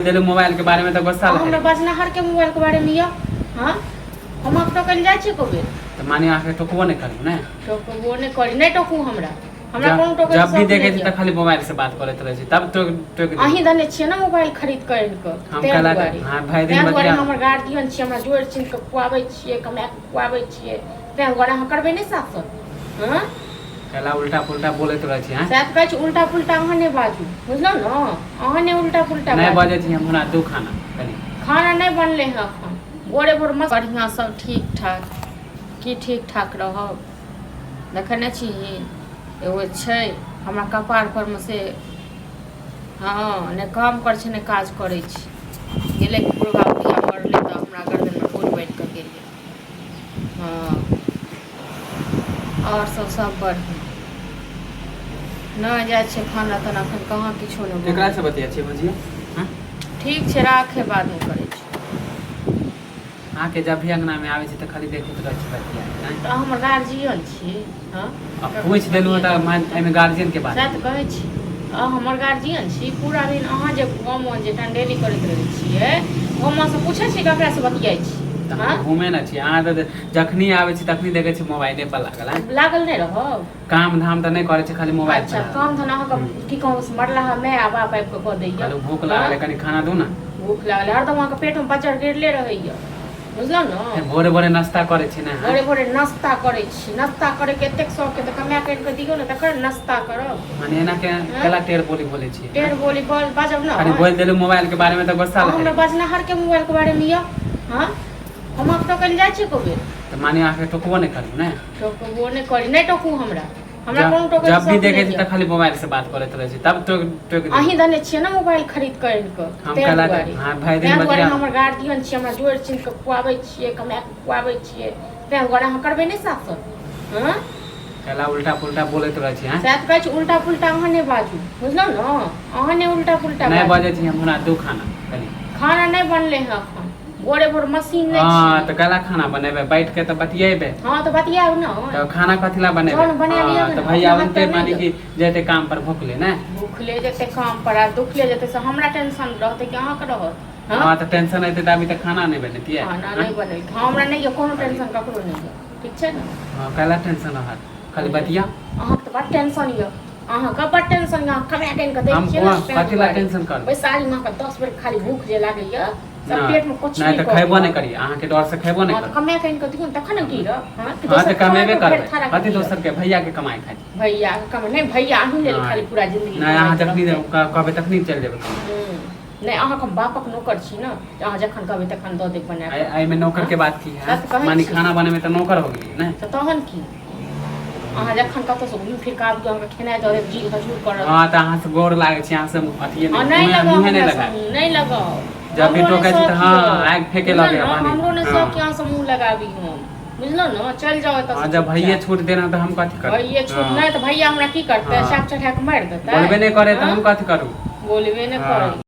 देलू मोबाइल के बारे में तऽ गुस्सा हमरा लगे बजनाहर के मोबाइल के बारे में यऽ हाँ हम अहाँके टोकै लए जाइ छियै को बेर तऽ माने अहाँके टोकबो नहि करू ने टोकबो नहि करी नहि टोकू हमरा हमरा कोनो जब टोकै जब भी देखै छी तऽ खाली मोबाइल से बात करैत रहै छी तब टोक टोक दै अहीं दने छियै ने मोबाइल खरीद कऽ आनि कऽ हम ताहि कहला दुआरे हाँ भरि दिन ताहि दुआरे बतिया हमर गार्जियन छियै हमरा जोड़ि चिन्ह कऽ खुआबै छियै कमा कऽ खुआबै छियै ताहि दुआरे अहाँ करबै नहि साफ हँ कहला उल्टा पुल्टा बोलैत रहै छी हैं सएह तऽ कहै छी उल्टा पुल्टा अहाँ नहि बाजू बुझलहुँ ने अहाँ नहि उल्टा पुल्टा नहि बाजू बजै छी हम हमरा दू खाना कनि खाना नहि बनलै हँ एखन भोरे भोर मस्त बढ़िआँ सब ठीक ठाक की ठीक ठाक रहब देखै नहि छी एगो छै हमरा कपार परमे से हँ नहि काम करै छै नहि काज करै छै गेलै बुढ़बा बुढ़िया मरलै तऽ हमरा गर्दनमे बोझ बान्हि कऽ गेलै हँ आओर सब सब बढ़िआँ नहि जाइ छियै खाना ताना एखन कहाँ किछो नहि केकरा बनलै। से बतिया छियै भौजी हँ ठीक छै राखे बादमे करै छी अहाँके जब भी अंगना में आबै छी तऽ खाली देखैत रहै छी बतिया नहि तऽ हमर गार्जियन छी हँ आ पूछि देलहुँ तऽ मान एहिमे गार्जियन के बात सएह तऽ कहै छी अहाँ हमर गार्जियन छी पूरा दिन अहाँ जे गाँवमे जे टंडेली करैत रहै छियै गाँवमे पूछै छी ककरासँ बतियाइ छी तऽ हँ हम घूमे ने छी अहाँ तऽ जखनी आबै छी तखनी देखै छी मोबाइले पर लागल आँय लागल नहि रहब काम धाम तऽ नहि करै छी खाली मोबाइल अच्छा पर लागल। काम धाम अहाँके की कहू से मरलाहा माय आ बाप आबि कऽ कऽ दैया कहलहुँ भूख लागल है कनि खाना दू ने भूख लागल हरदम अहाँके पेटमे बच्चर गिरले रहैया बुझलहुँ ने भोरे भोरे नाश्ता करै छी ने भोरे भोरे नाश्ता करै छी नाश्ता करैके एतेक शौक है तऽ कमा करि कऽ दियौ ने तखन नाश्ता करब माने एना के केला टेढ़ बोली बोलै छी टेढ़ बोली बाजब ने खाली बोलि देलू मोबाइल के बारे में तऽ गुस्सा अहाँ हमरा लगे बजनाहर के मोबाइल के बारे में यऽ हाँ हम अहाँके टोकै लए जाइ छियै को बेर तऽ माने अहाँके टोकबो नहि करू ने टोकबो नहि करी नहि टोकू हमरा हमरा कोनो जब टोकै जब भी देखै छी तऽ खाली मोबाइल से बात करैत रहै छी तब टोक टोक दै अहीं दने छियै ने मोबाइल खरीद कऽ आनि कऽ हम ताहि कहला दुआरे हाँ भरि दिन ताहि दुआरे बतिया हमर गार्जियन छियै हमरा जोड़ि चिन्ह कऽ खुआबै छियै कमा कऽ खुआबै छियै ताहि दुआरे अहाँ करबै नहि साफ हँ कहला उल्टा पुल्टा बोलैत रहै छी हैं सएह तऽ कहै छी उल्टा पुल्टा अहाँ नहि बाजू बुझलहुँ ने अहाँ नहि उल्टा पुल्टा नहि बाजू बजै छी हम हमरा दू खाना कनि खाना नहि बनलै हँ एखन भोरे भोर मशीन नहि हाँ छै तऽ काला खाना बनेबै बैठ के तऽ बतियेबै हँ तऽ बतियाउ ने तऽ खाना कथी ला बनेबै जौन बना लिअ हाँ, ने, तऽ भैया अपना हाथ अनतै पैर माने नहि कि जेतै काम पर भुखले ने भूखले जेतै काम पर आ दुखले जेतै से हमरा टेंशन रहतै कि अहाँके रहत हँ हाँ तऽ टेंशन हेतै तऽ अभी तऽ खाना नहि बनेतियै खाना नहि बनेलकै हँ हमरा नहि यऽ कोनो टेंशन ककरो नहि यऽ ठीक छै ने हाँ काला टेंशन रहत खाली बतिया अहाँके तऽ बड टेंशन यऽ अहाँके बड टेंशन यऽ अहाँ कमा कनि कऽ दै हम छियै ने कोन ताहि कथी ला दुआरे। टेंशन करबै ओहि साड़ी में अहाँके 10 बेर खाली भूख जे लागैया सब नहि पेट में कुछ नहि नहीं तऽ खयबो नहि करी अहाँके डर से खयबो नहि हाँ, तऽ करी कमा कनि कऽ दियौ ने तखन ने गिरब हाँ कि हाँ दोसर तऽ कमेबे कमाइ कऽ करबै भरि थारा कथी गिरब। दोसर के भैया के कमाइ खाइ छी भैया के कमाइ नहि भैया अहीं लेल नहि। खाली पूरा जिंदगी नहि अहाँ कमाइत जखनी रहतै। कहबै तखनी चलि जेबै नहि अहाँके हम बापक नौकर छी ने जे अहाँ जखन कहबै तखन दऽ देब बना कऽ एहिमे नौकर के बात की है तऽ कहै माने छी। खाना बनेमे तऽ नौकर हो गेलियै ने तऽ तहन की अहाँ जखन कतौसँ घुमि फिर कऽ आबि अहाँके खेनाइ दऽ देब जी हजूर करत हाँ तऽ अहाँ से गोर लागै छी अहाँ से अथिये हँ, नहि नहि मुँहे लगाउ मुँहे नहि हमरा लगाए से मुँह, नहि लगाउ जब भी हमरो टोकै नहि छी तऽ शौक हाँ यऽ। आगि फेके बुझलहुँ लगैए ने पानी हमरो नहि हाँ शौक यऽ अहाँसँ मुँह लगाबी हम बुझलहुँ ने चलि जाउ एतऽ हाँ जब भैये छूट देना तऽ हम कथी करू भैये छूट हाँ नहि तऽ भैया हमरा की करतै हाँ। साँप चढ़ा कऽ मारि देतै बोलबे नहि करे तऽ हाँ? हम कथी करू बोलबे नहि हाँ। करै।